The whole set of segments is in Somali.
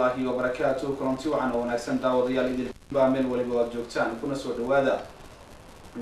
Waraxmatullaahi wabarakaatu. Kulanti wacan oo wanaagsan, daawadayaal, idilbaa meel waliba aad joogtaan, kuna soo dhawaada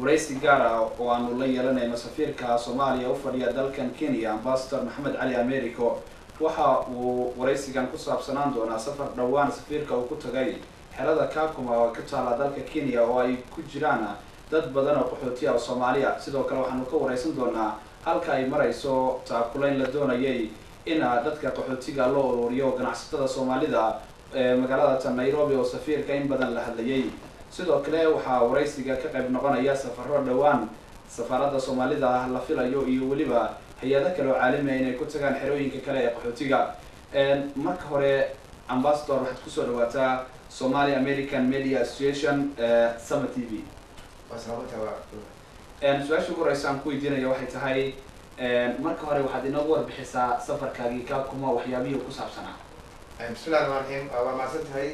waraysi gaar ah oo aanu la yeelanayno safiirka Soomaaliya u fadhiya dalkan Kenya, Ambassador Maxamed Cali Americo. Waxa uu waraysigan ku saabsanaan doonaa safar dhowaan safiirka uu ku tagay xerada Kakuma oo ku taala dalka Kenya, oo ay ku jiraan dad badan oo qaxooti ah oo Soomaaliya. Sidoo kale waxaanu ka waraysan doonaa halka ay marayso taakulayn la doonayay in dadka qaxootiga loo ururiyo ganacsatada Soomaalida ee magaalada tan Nairobi, oo safiirka in badan la hadlayay. Sidoo kale waxaa waraysiga ka qayb noqonaya safaro dhowaan safaaradda Soomaalida ah la filayo iyo weliba hay-ado kale oo caalami ah inay ku tagaan xerooyinka kale ee qaxootiga. Marka hore, Ambassador, waxaad kusoo dhawaataa Somali American Media Association, Sama TV. Su-aasha ugu horeysa aan ku weydiinaya waxay tahay, marka hore waxaad inoogu warbixisaa safarkaagii Kakuma, waxyaabihii ku saabsanaa. Bismillahi raxmaan raxiim. Waa mahadsan tahay,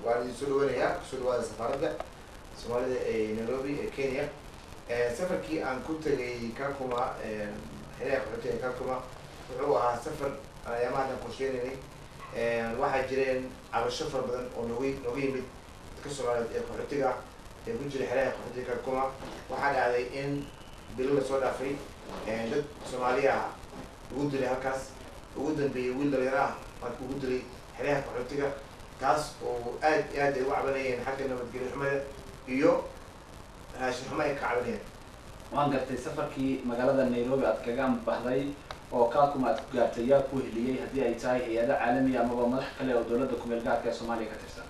waan idin soo dhawanayaa. Kusoo dhawaada safaaradda Soomaalida ee Nairobi ee Kenya. Safarkii aan ku tegay Kakuma, xeryaha qaxootiga Kakuma, wuxuu ahaa safar ayaamahan aan qorsheynaynay. Waxaa jireen cabasho fara badan oo nooga yimid dadka Soomaaliyeed ee qaxootiga ah ee ku jira xeryaha qaxootiga Kakuma. Waxaa dhacday in bilo lasoo dhaafay dad Soomaaliya ah ugu dilay halkaas. Ugu dambeeyay wiil dhalinyaro ah marka ugu dilay xeryaha qaxootiga, taas oo aad iyo aad ay uga cabanayeen xagga nabadgelyo xumada iyo raashin xumo ay ka cabanayeen. Waan gartay. Safarkii magaalada Nairobi aad kaga ambaxday oo Kakuma aad ku gaartay, yaa ku heliyey, haddii ay tahay hay-ado caalami amaba madax kale oo dowladda kumeel gaarka ee Soomaaliya ka tirsan?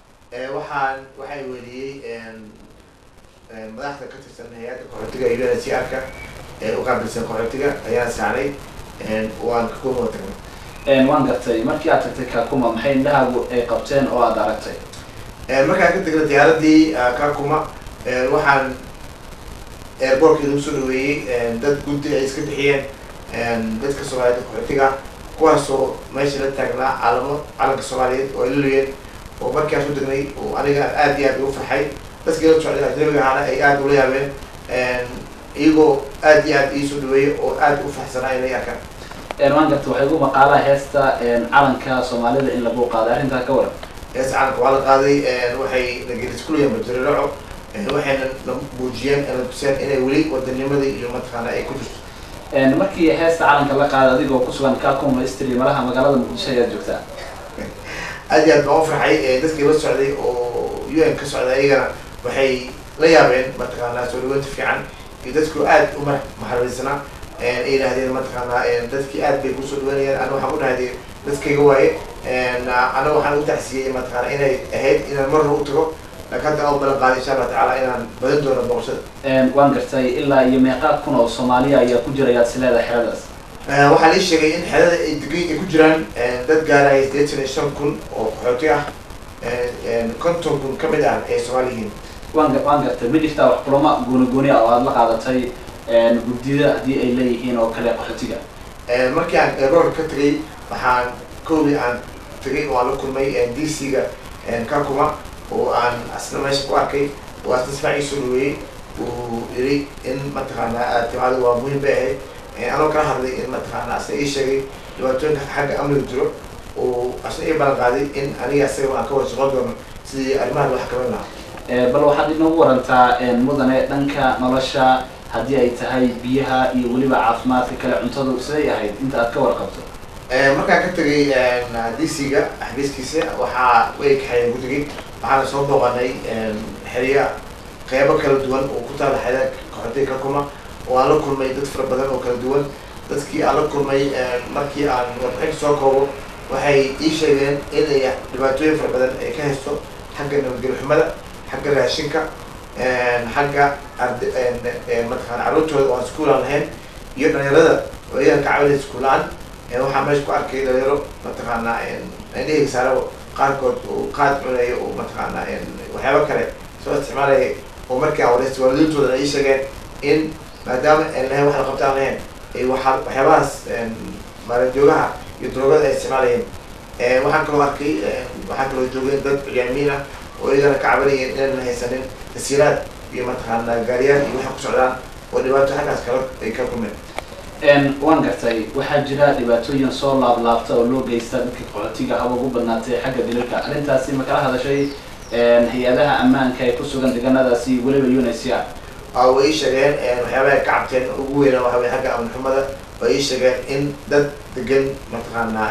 Waxay weliyey madaxda ka tirsan hay-adda qaxootiga UNHCR-ka ee u qaabilsan qaxootiga ayaan saacnay, waan Kakuma tagnay. Waan gartay. Markii aad tagtay Kakuma, maxay indhahaagu ay qabteen oo aada aragtay? Markaan ka tagnay diyaaradii Kakuma, waxaan airportka nagu soo dhaweeyey dad guddi ay iska bixiyeen dadka Soomaaliyeed qaxootiga, kuwaasoo meesha la taagnaa calamo, calanka Soomaaliyeed oo ay luluyeen, oo markaan soo degnay oo aniga aad iyo aad ugu farxay, dadkii la socday ajnabiga ahaana ay aada ula yaabeen, iyagoo aad iyo aad iisoo dhaweeyey oo aad u farxsanaa inay arkaan. Waan gartay. Waxay ugu maqaalaha heesta calanka Soomaalida in lagu qaaday, arrintaa ka waran. Heesta calanka waa la qaaday. Waxay nagelis kulayeen bajariraco, waxayna na muujiyeen, na tuseen inay weli wadanimada iyo mataqaana ay ku jirto. Markii heesta calanka la qaaday, adigoo kusugan Kakuma Street, malaha magaalada Muqdisho ayaad joogtaa. Aad iyo aad baan u farxay. Dadkii la socday oo UN ka socday ayagana waxay la yaabeen mataqaanaa soo dhaweynta fiican iyo dadku aad u maxariisanaa. Ay yidhaahdeen mataqaanaa dadkii aad bay kusoo dhaweynayaan. Ana waxaan u dhahday dadkayga waaye. Ana waxaan u tacsiyey mataqaana inay ahayd inaan marna u tago, laakiin hadda aan u ballan qaaday, insha Allah tacaala, inaan badan doono booqashada. Waan gartay. Ilaa iyo meeqaa kun oo Soomaaliya ayaa ku jira ayaad is leedahay xeradaas? Waxaa lii sheegay in xerada ay degan ay ku jiraan dad gaaraya 85,000 oo qaxooti ah, 50,000 ka mid ah ay Soomaali yihiin. Waan gartay. Ma jirtaa wax kulamo gooni gooni ah oo aada la qaadatay guddida, haddii ay leeyihiin oo kale qaxootiga? Markii aan airportka ka tagay, waxaan kowdii aan tagay oo aan la kulmay DC-ga Kakuma, oo aan asna meesha ku arkay, oo asna si fiican iisoo dhaweeyey, uu yiri in mataqaanaa aad timaado waa muhiim bay ahayd. Anoo kala hadlay in mataqaanaa asna ii sheegay dhibaatooyinka xagga amniga jiro, oo asna ii ballan qaaday in aniga asaga aan ka wada shaqon doono sidii arrimaha loo xakameyn lahaa. Bal waxaad inoogu warantaa, mudane, dhanka nolosha, haddii ay tahay biyaha iyo weliba caafimaadka kale, cuntadu siday ahayd inta aad ka warqabto? Markaan ka tegay DC-ga xafiiskiisa, waxaa way kaxeeyeen guddigii, waxaana soo booqanay xerya qeybo kala duwan oo ku taala xerya qaxootiga Kakuma, oo aan la kulmay dad fara badan oo kala duwan. Dadkii aan la kulmay, markii aan warbixin soo koobo, waxay ii sheegeen inay dhibaatooyin fara badan ay ka haysto xagga nabadgelyo xumada, xagga raashinka, xagga ard mataqaana carruurtooda oo aan iskuul aan lahayn, iyo dhalinyarada oo iyaga ka caawinaya iskuul la-aan. Waxaa meesha ku arkay dhalinyaro mataqaanaa indhahayga saarabo qaarkood oo qaad cunaya oo mataqaanaa waxyaabo kale soo isticmaalaya, oo markii aan wareystay waalidiintooda ay ii sheegeen in maadaama aan lahayn wax la qabta aan lahayn, ay waxa waxyaabahaas maalinjoogaha iyo daroogada ay isticmaalayeen. Waxaan kaloo arkay, waxaa kaloo joogeen dad curyaamin ah oo iyagana ka cabanayeen inaan haysanin tasiiraad iyo mataqaanaa gaariyaal iyo waxa ku socdaan, oo dhibaato xaggaas kala ay ka kulmeen. Waan gartay. Waxaa jira dhibaatooyin soo laablaabta oo loo geysta dadka qaxootiga, haba ugu badnaatay xagga dilalka. Arrintaasi ma kala hadashay hay-adaha ammaanka ee ku sugan deegaanadaasi, weliba UNHCR? Way ii sheegeen waxyaabaha ay ka cabteen ugu weyna waxa weye xagga amni xumada. Way ii sheegeen in dad degan mataqaanaa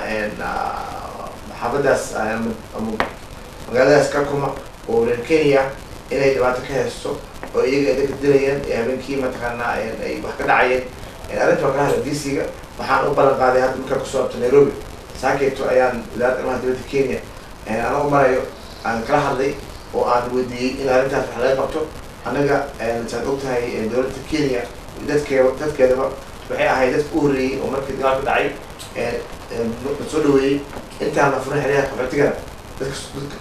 xaafadaas ama magaaladaas Kakuma oo reer Kenya inay dhibaato ka haysto oo iyaga ay dadka dilayeen ee habeenkii mataqaanaa ay wax ka dhacayeen. Arrinta waa kala hadla DC-ga, waxaan u ballan qaaday hadda markaan kusoo abto Nairobi saakeeto ayaan wasaaradda arrimaha dibadda Kenya anoo u marayo aan kala hadlay oo aan weydiiyey in arrintaas wax laga qabto. Annaga saad og tahay dowladda Kenya dadkeedaba waxay ahayd dadka u horreeyey oo markii dagaalka dhacay la soo dhaweeyey. Intaan la furin xeryaha qaxootigana dadka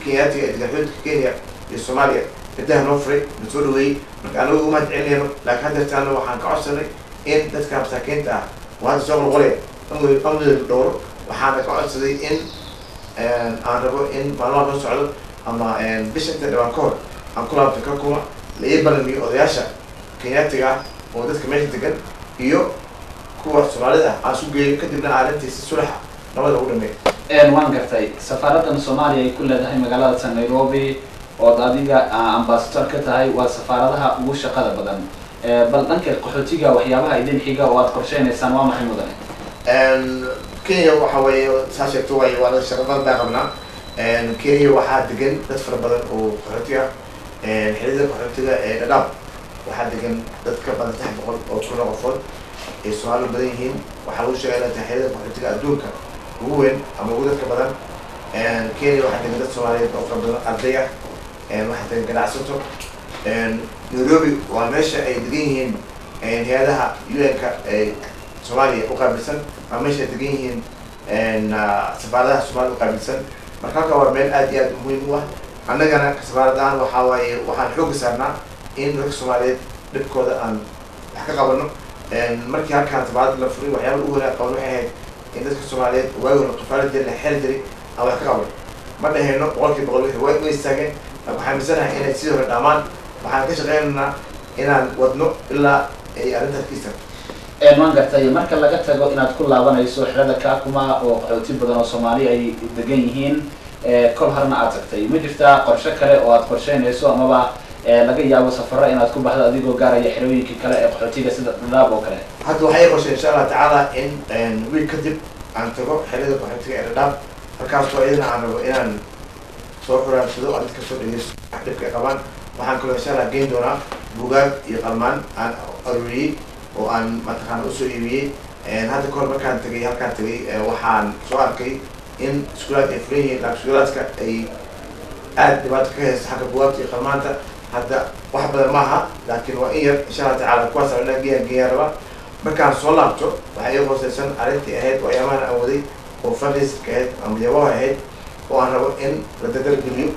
Kenyaatiga ee degan xuduudka Kenya iyo Soomaaliya cidaha noo furay, la soo dhaweeyey. Marka anagu ugu mahad celinayno, laakiin haddeertaana waxaan ka codsanay in dadka masaakiinta ah oo hadda soo qolqolaya amnigooda la dhowro. Waxaana ka codsaday in aan rabo in maalmaha soo socdo ama bisha inta dhawaan ka hor aan ku laabto Kakuma, la ii balamiyo odayaasha Kenyaatiga ah oo dadka meesha degan iyo kuwa Soomaalida ah aan isu geeyo, kadibna arrintii si sulaxa nabada lagu dhameeyo. Waan gartay. Safaaraddan Soomaaliya ay ku leedahay magaalada Nairobi ood adiga ambassador ka tahay waa safaaradaha ugu shaqada badan. Bal dhanka qaxootiga waxyaabaha idin xiga oo aad qorsheynaysaan waa maxay, mudane? Kenya waxa weeye, saa sheegto waaye, waa shaqo badan baa qabnaa. Kenya waxaa degan dad fara badan oo qaxooti ah. Xerida qaxootiga ee Dhadhaab waxaa degan dad ka badan 300,000 oo qofood ay Soomaali badan yihiin. Waxaa lagu sheegay inay tahay xerida qaxootiga adduunka ugu weyn ama ugu dadka badan. Kenya waxaa degan dad Soomaaliyeed oo fara badan, arday ah, waxaa degan ganacsato. Nairobi waa meesha ay degan yihiin hay-adaha UN-ka ee Soomaaliya u qaabilsan, waa meesha ay degan yihiin safaaradaha Soomaaliya u qaabilsan. Marka halka waa meel aad iyo aad muhiim u ah. Annagana safaarad ahaan waxaa waaye waxaan xooga saarnaa in dadka Soomaaliyeed dhibkooda aan wax ka qabano. Markii halkaan safaarada la furay, waxyaaba ugu horeyn qaban waxay ahayd in dadka Soomaaliyeed waagi hore qafaala jiray, la xeri jiray, aan wax ka qabano. Ma dhahayno 100% wixii way istaageen, laakiin waxaan aaminsanahay inay sidii hore dhamaan. Waxaan ka shaqeynaynaa inaan wadno ilaa ay arrintaas ka istaagto. Waan gartay. Marka laga tago inaad ku laabanayso xerada Kakuma oo qaxooti badan oo Soomaali ay degan yihiin, kol horena aad tagtay, ma jirtaa qorshe kale oo aad qorsheynayso amaba laga yaabo safaro inaad ku baxdo adigoo gaaraya xerooyinkii kale ee qaxootiga sida Dhadhaab oo kale? Hadda waxay qorshay insha Allah tacaala in wiil kadib aan tago xerada qaxootiga ee Dhadhaab, halkaasoo iyadana aan rabo inaan soo xuraansado aan dadka soo dhegeysto wax dhibka ay qabaan. Waxaan kaloo insha Allah geyn doonaa buugaag iyo qalmaan aan aruuriyey oo aan mataqaana usoo iibiyey. Hadda kahor markaan tagay halkaan tagay, waxaan soo arkay in iskuulaadka ay furan yihiin, laakiin iskuulaadka ay aada dhibaato ka haysto xagga buugaagta iyo qalmaanta. Hadda wax badan maaha, laakiin waa in yar. Insha Allah tacaala kuwaas aan geeyaan rabaa. Markaan soo laabto waxaa ii qorsaysan arrintii ahayd waxyaabahan aan waday oo fundraiserka ahayd ama yabaha ahayd oo aan rabo in la dardargeliyo.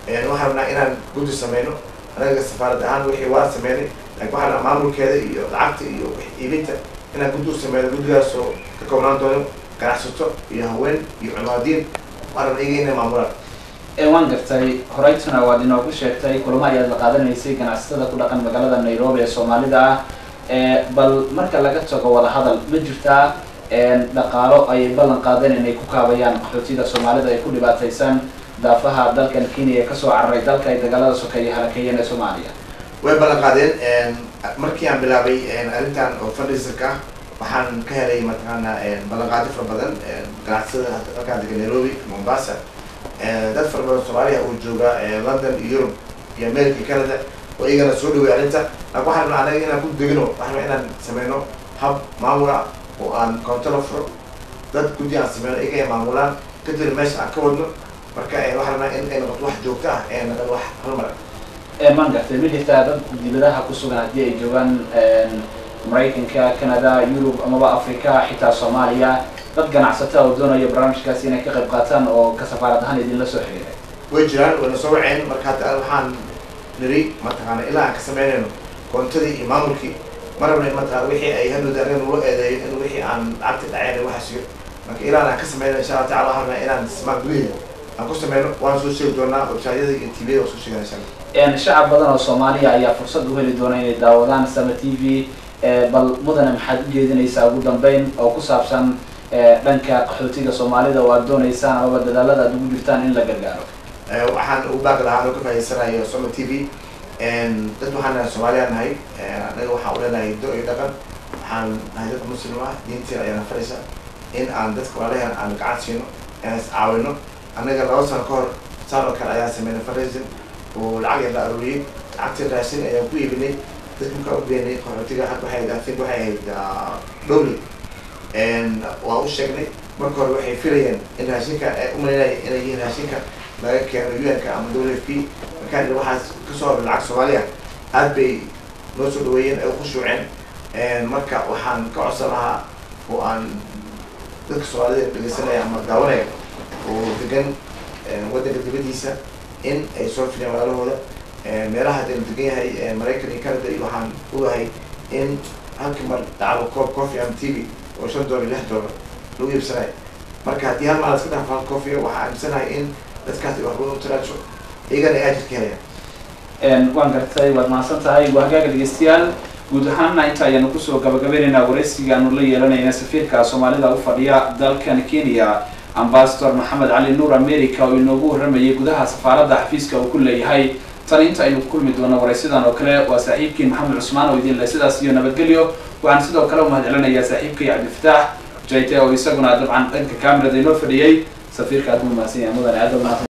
Waxaan rabnaa inaan guddi sameyno. Anaga safaarad ahaan wixii waa sameynay, laakiin waxaan rabnaa maamulkeeda iyo lacagta iyo wax iibinta inaan guddi u sameyno, guddigaasoo ka koobnaan doono ganacsato iyo haween iyo cumaadiin. Waan rabnaa iyaga inay maamulaan. Waan gartay. Horeytuna waad inoogu sheegtay kulamo ayaad la qaadanaysay ganacsatada ku dhaqan magaalada Nairobi ee Soomaalida ah. Bal marka laga tago wadahadal, ma jirtaa dhaqaalo ay ballan qaadeen inay ku kaabayaan qaxootida Soomaalida ay ku dhibaataysan daafaha dalkan Kenya ee kasoo cararay dalka ay dagaalada sokeeye halakeeyeen ee Soomaaliya? Way ballan qaadeen. Markii aan bilaabay arrintan oo fundraiserka ah, waxaan ka helay mataqaana ballanqaadyo fara badan ganacsatada halkaan degan Nairobi, Mombasa, dad fara badan Soomaaliya oo jooga London iyo Europe iyo America iyo Canada oo iyagana soo dhaway arrinta. Laakiin waxaan rabnaa anaga inaan ku degno, waxaan rabnaa inaan sameyno hab maamul ah oo aan koonto la furo, dad guddi aan sameyno, iyaga ay maamulaan, kadibna meesha aan ka wadno. Marka waxaan rabnaa in ay noqoto wax joogto ah ee noqon wax hal mar. Maan gartay. Ma jirtaa dad dibadaha ku sugan, haddii ay joogaan Maraykanka, Canada, Yurub amaba Africa, xitaa Soomaaliya, dad ganacsata oo doonaya barnaamijkaasi inay ka qayb qaataan oo ka safaarad ahaan idinla soo xiriiray? Way jiraan, wayna soo waceen. Marka hadda waxaan niri mataqaana ilaa aan ka sameynayno koontadii iyo maamulkii, ma rabna in mataqaana wixii ay hadhowda anaga nagula eedeeyo in wixii aan lacagta dhaceen waxaas iyo. Marka ilaa aan ka sameynayno insha Allah tacala, waxaan rabnaa inaan ismaal gudaheeda aan ku sameyno. Waan soo sheegi doonaa website-yada iyo TV-yada, waan soo sheegana insha Allah. Shacab badan oo Soomaaliya ayaa fursad u heli doona inay daawadaan Sama TV. Bal mudane, maxaad u jeedinaysaa ugu dambeyn oo ku saabsan dhanka qaxootiga Soomaalida oo aad dooneysaan amaba dadaalada aad ugu jirtaan in la gargaaro? Waxaan ugu baaqi lahaa anoo ka faa'iidsanayo Soma TV, dad waxaan nahay Soomaaliyaan nahay. Anaga waxaan u leenahay hiddo iyo dhaqan, waxaan nahay dad Muslim ah, diinteena ayaana faraysa in aan dadka walaalaheen aan gacan siino, aan is caawino. Annaga 2 sano ka hor saan oo kale ayaan sameynay fundraising oo lacag yar la aruuriyey. Lacagtii raashin ayaan ku iibinay dadka markaan u geynay qaxootiga. Hadda waxay ahayd, I think waxay ahayd Dhowley. Waa u sheegnay, marka hore waxay filayeen in raashinka ay umaleynaya inay yihiin raashinka laga keeno UN-ka ama WFP. Markaan idhi waxaas kasoo horay lacag Soomaaliya, aad bay noo soo dhaweeyeen, ay u khushuuceen. Marka waxaan ka codsan lahaa oo aan dadka Soomaalida dhegeysanaya ama daawanaya oo degan waddanka dibadiisa in ay soo filiyaan walaalahooda meelaha hadii la degan yahay, Maraykan iyo Canada iyo. Waxaan ogahay in halkii mar dhacdo koob coffee ama tea oo $5, $6 lagu iibsanayo. Marka haddii hal maal iska dhaafo hal coffee, waxaa aaminsanahay in dadkaas ay waxbadan u taraajo, iyagana ay ajir ka helayaan. Waan gartay, waad mahadsan tahay. Waa hagaaga dhegeystayaal, guud ahaanna inta ayaanu kusoo gabagabeynaynaa waraysiga aanu la yeelanayna safiirka Soomaalida u fadhiya dalkan Kenya, Ambassador Maxamed Cali Nuur America, oo inoogu warramayay gudaha safaaradda xafiiska uu ku leeyahay. Tan inta aynu ku kulmi doono waraysidan oo kale, waa saaxiibkiin Maxamed Cusmaan oo idin leh sidaas iyo nabadgelyo. Waxaan sidoo kale u mahad celinayaa saaxiibkay Cabdifataax Jayte oo isaguna dabcan dhanka kamerada inoo fadhiyey. Safiirka aad buu mahadsan yahay. Mudane, aad baa mahadsan.